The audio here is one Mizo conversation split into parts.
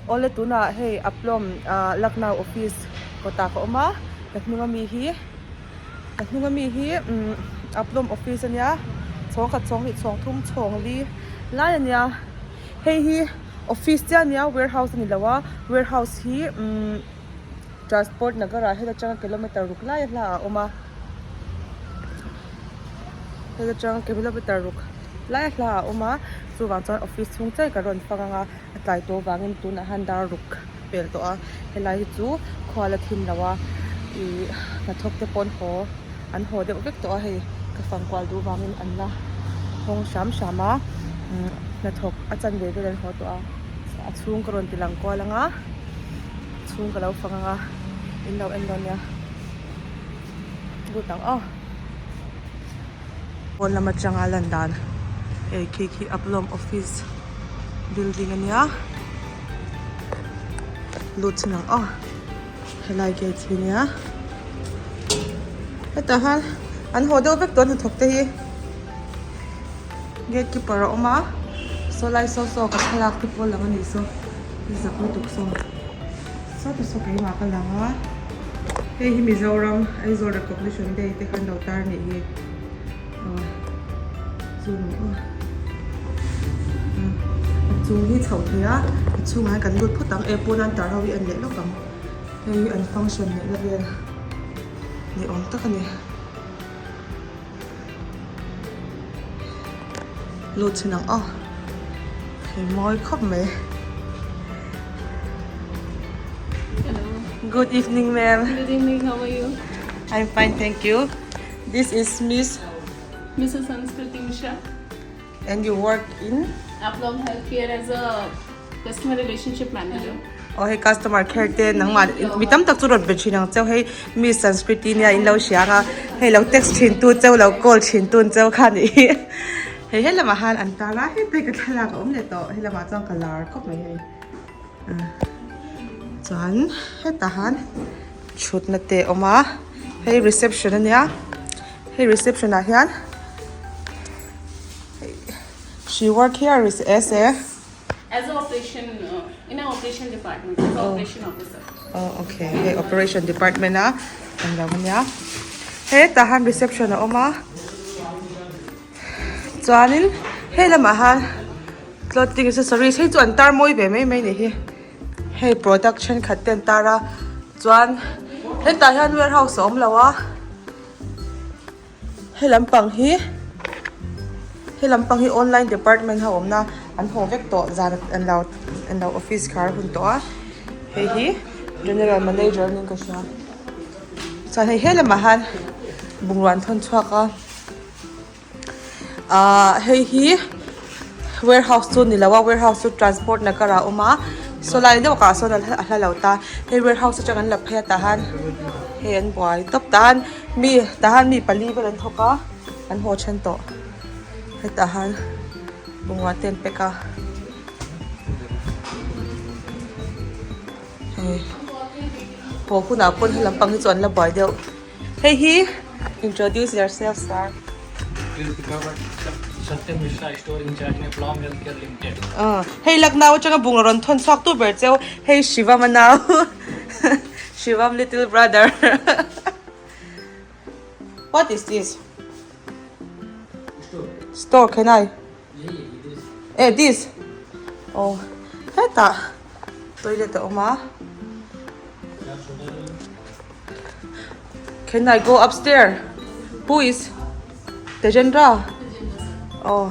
Awle tunah hei Aplawm ah Lucknow office kawtah ka awm a ka hnung ami hi ka hnung ami hi umm Aplawm office ania chhawng khat chhawng hnih chhawng thum chhawng li lai ania hei hi office chiah ania warehouse ani lo a warehouse hi umm transport nagar ah heta tanga kilometer ruk lai a hla ah a awm a heta tanga kilometer ruk lai a hla ah a awm a chuvang chuan office chhung chiah hi ka rawn fang ang a a tlai tawh avangin tunah hian dar ruk pel tawh a helai hi chu khua la thim lo a ih hnathawk te pawh an haw an haw deuh vek tawh a hei ka fang kual duh vangin an la hawng hram hram a umm hnathawk a chanve vel an haw tawh a a chhung ka rawn ti lang kual ang a chhung ka lo fang ang a in lo en dawn nia lut ang aw. Pawn lam atanga lan dan hei khi khi Aplawm office building ania lut chhin ang aw helai gate hi ania hetah hian an haw deuh vek tawh hnathawk te hi gate keeper a awm a saw lai saw saw ka thlalak te pawh a lang anih saw zak lutuk saw sawti saw keimah ka lang a hei hi Mizoram Aizawl recognition day te khan lo tar anih hi aw chu ang aw a chung hi chhoh thei a a chhungah hian kan lut phawt ang e pawn an tar ho hi a en leh lawk ang hei hi an function leh na vel ni awm tak a ni. Lut chhin ang aw hei mawi khawp mai Hello. Good evening ma'am. Good evening how are you? I'm fine thank you. This is Miss Mrs. Sanskriti Mishra. And you work in? Aplomb Healthcare as a customer relationship manager. Aw hei customer care te nangmah mi tam tak chu rawn be thin ang cheu hei Miss Sanskriti nia in lo hria ang a hei lo text thin tu cheu lo call thin tu cheu kha nih hi hei helamah han an tar a hei te ka thlalak a awm leh tawh helamah chuan ka lar khawp mai hei chuan hetah han thutna te a awm a hei reception ania hei reception ah hian she work here is as a As a operation in a operation department as a operation officer. Oh okay hei operation department a an lo ania hetah hian reception a awm a chuanin hei lamah hian clothing accessories hei chu an tar mawi ve mai mai a nih hi hei product thenkhat te an tar a chuan hetah hian warehouse a awm lo a. He lampang hi he lampang hi online department ho awmna an haw vek tawh zan an lo an lo office khar hun tawh a hei hi general manager niin ka hria chuan hei he lamah hian bungrua an thawn chhuak a ahh hei hi warehouse chu ni lo a warehouse chu transport nagar ah a awm a saw lai deuh ah sawn a hla lo ta hei warehouse atang an la phei a tah hian hei an buai tawp tah hian mi tah hian mi pali vel an thawk a an haw then tawh hetah hian bungrua te an pack a hei haw hunah pawn he lampang hi chu an la buai deuh. Hei hi introduce yourself sir. Satyam Mishra store incharge in Aplomb health care limited. Hei Lucknow atanga bungraw rawn thawn chhuak tu ber cheu hei Shivam a nau Shivam little brother What is this? Store can I? Eh this Oh hetah toilet a awm a Can I go upstairs? Who is Tejendra? Oh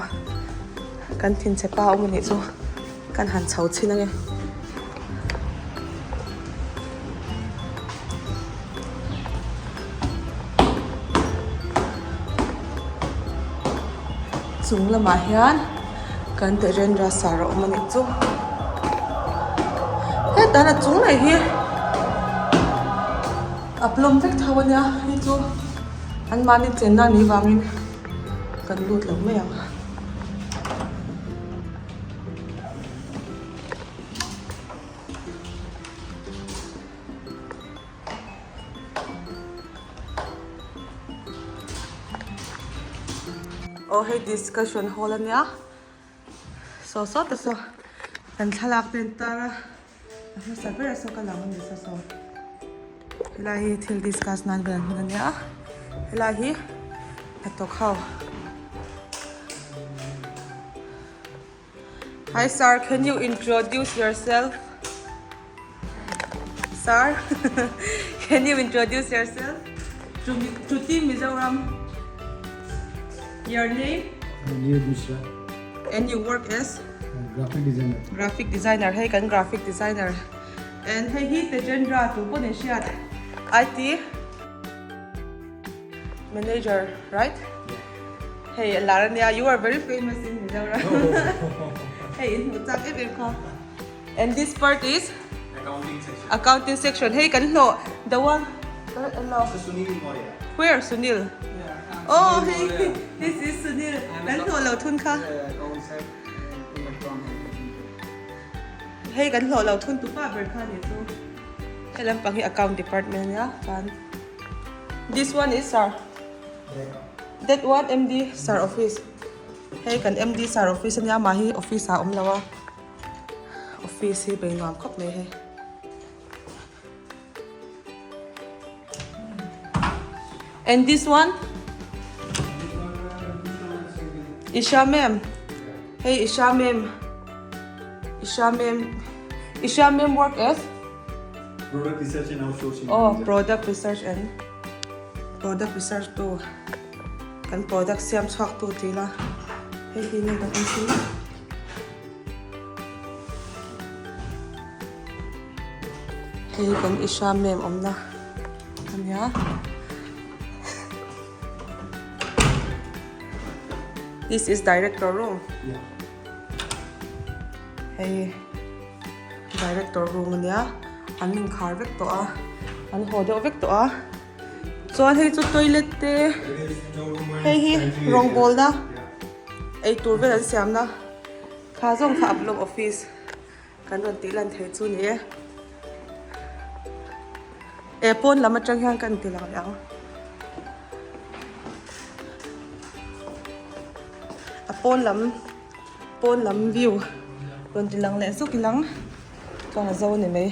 kan thinchhe pa awm anih chu kan han chho chhin ange. Chung lamah hian kan Tejendra sar a awm anih chu. Hetah hian a chung leh hi a plum vek tho ania hei chu anmahni chenna anih vangin kan lut lo mai ang. Aw hei discussion hall ania saw saw te saw kan thlalak te an tar a. A hmasa ber a saw ka lang a ni saw saw. Helai hi thil discuss nan vel hmun a nia helai hi hnathawk ho. Hi sir can you introduce yourself? Sir can you introduce yourself to to team Mizoram? Your name? Neeraj Mishra. And you work as? Graphic designer. Graphic designer hei kan graphic designer. And hei hi Tejendra tu pawh ni hriat IT manager right? Hei a lar ania you are very famous in Mizoram. Hei in hmuh chak em em kha. And this part is Accounting section. Accounting section hei kan hlawh the one Sunil Maurya. Where Sunil? Oh hei this is Sunil kan hlawh lo thun kha. Hei kan hlawh lo thun tu pa ber kha ni chu. He lampang hi account department ania chuan this one is sir that one M_D sir office hei kan M_D sir office ania amah hi office ah a awm lo a office hi bei nuam khawp mai hei. And this one? Isha ma'am. Hey Isha ma'am. Isha ma'am. Isha ma'am work as? Product research and outsourcing. Oh, product research and product research tu. Kan product siam chhuak tu ti la. Hei hi nge kan en Hei hi kan Isha ma'am awmna a nia. This is director room. Hei director room a nia. An inkhar vek tawh a. An haw deuh vek tawh a. Chuan hei chu toilet te hei hi rawngbawlna eitur vel an siamna kha zawng kha upload office. Kan rawn tih lan thei chu ni e. E pawn lam atang hian kan ti lang leh ang. A pawn lam pawn lam view rawn ti lang leh zuk ilang chuan a zo a ni mai.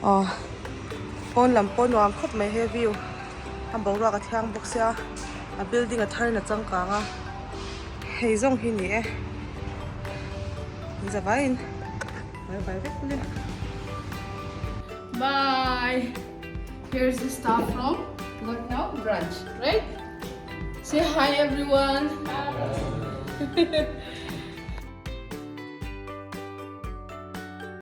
Aw pawn lam pawh nuam khawp mai he view a boruak a thiang bawk sia a building a thar in a changkang a hei zawng hi ni e zavaiin vai vai vek le. Bye here's the staff from Lucknow branch right say hi everyone.